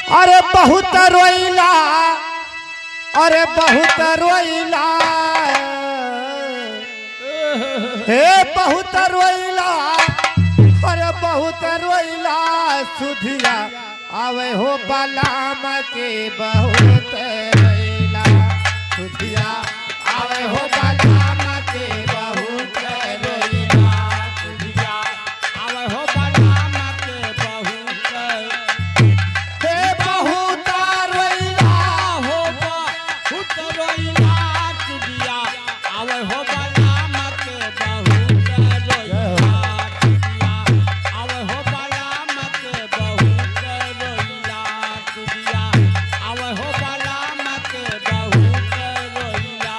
अरे बहुत रोइला, अरे बहुत रोइला, हे बहुत रोइला, अरे बहुत रोइला सुधिया आवे हो बलाम के बहुत रोइला सुधिया आवे हो बलाम के बहुत रोइला सुधिया आवे हो बलाम के बहुत। हे बहुत रोइला हो बहुत रोइला सुधिया आवे हो बलाम के बहुत रोइला सुधिया आवे हो बलाम के बहुत रोइला सुधिया आवे हो बलाम के बहुत रोइला।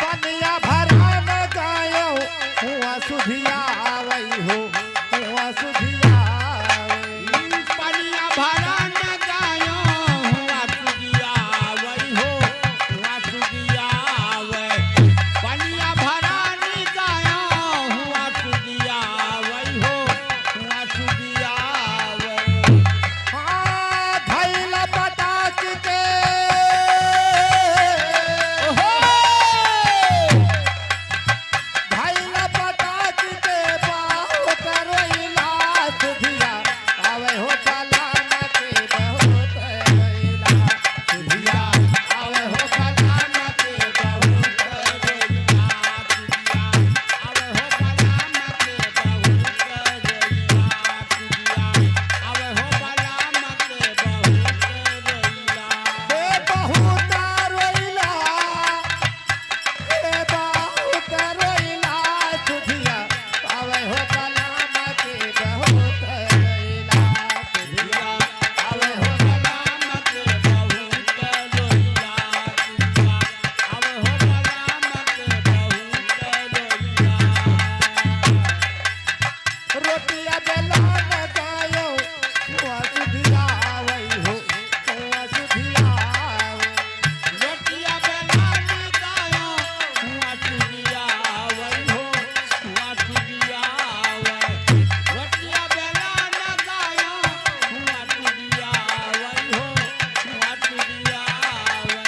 पनिया भरा न गायो हुआ सुधिया आवई हो हुआ सुधिया आवई। पनिया भरा न गायो हुआ सुगिया आवई हो हुआ सुगिया आवै। पनिया भरा न गायो हुआ सुगिया आवई हो हुआ सुगिया आवै। हाँ, धैल पटाक के ओहो! धैल पटाक के बहुत रोइला सुधिया आवे हो बलाम के बहुत रोइला सुधिया आवे हो बलाम के बहुत रोइला सुगिया आवे हो बलाम के बहुत रोइला सुगिया आवे हो बलाम के बहुत रोइला। हे बहुत रोइला, हे बहुत रोइला सुधिया आवे हो बलाम के बहुत रोइला सुधिया आवे हो बलाम के बहुत रोइला सुधिया आवे हो बलाम के बहुत रोइला। रोटिया बेला न गायो हुआ सुधिया आवई हो हुआ सुधिया आवई। रोटिया बेला न गायो हुआ सुगिया आवई हो हुआ सुगिया आवै। रोटिया बेला न गायो हुआ सुगिया आवई हो हुआ सुगिया आवै।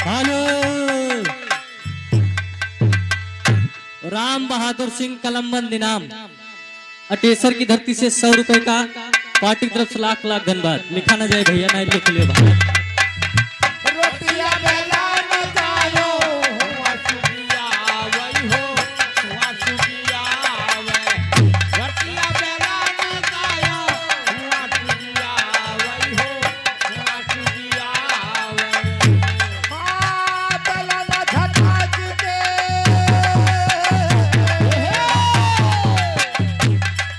हेलो राम बहादुर सिंह कलम्बन इनाम अटेसर की धरती से 100 रुपए का पार्टी की तरफ से लाख लाख धन्यवाद। लिखा ना जाए भैया, ना लिख लियो भाई। रोटिया बेला न गायो हुआ सुगिया आवई हो हुआ सुगिया आवै। रोटिया बेला न गायो हुआ सुगिया आवई हो हुआ सुगिया आवै। हाँ, बेला न झटक के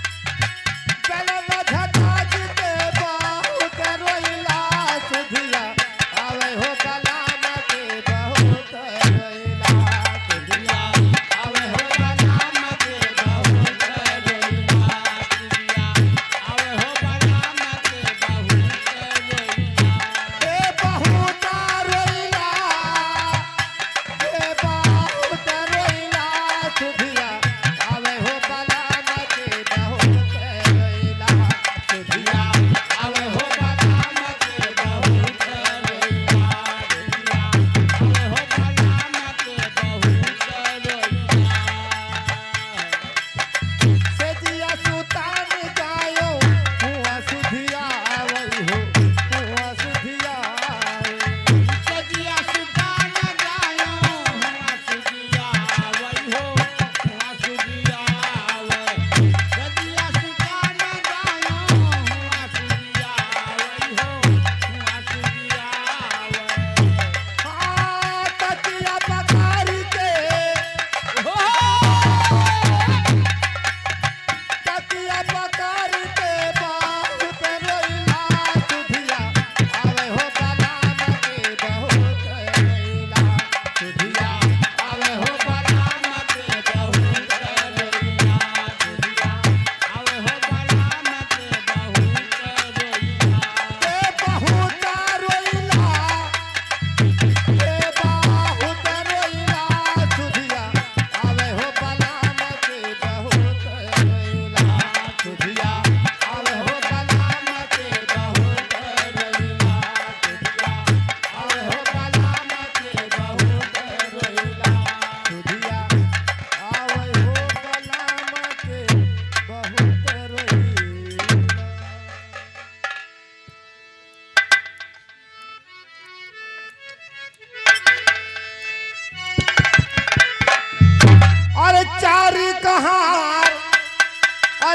बेला न झटक के बहुत रोइला सुधिया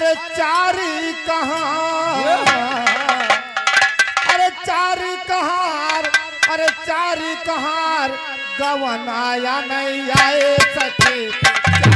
अरे चारी कहाँ, अरे चारी कहार, अरे चारी कहार गवनाया नहीं आए सखी।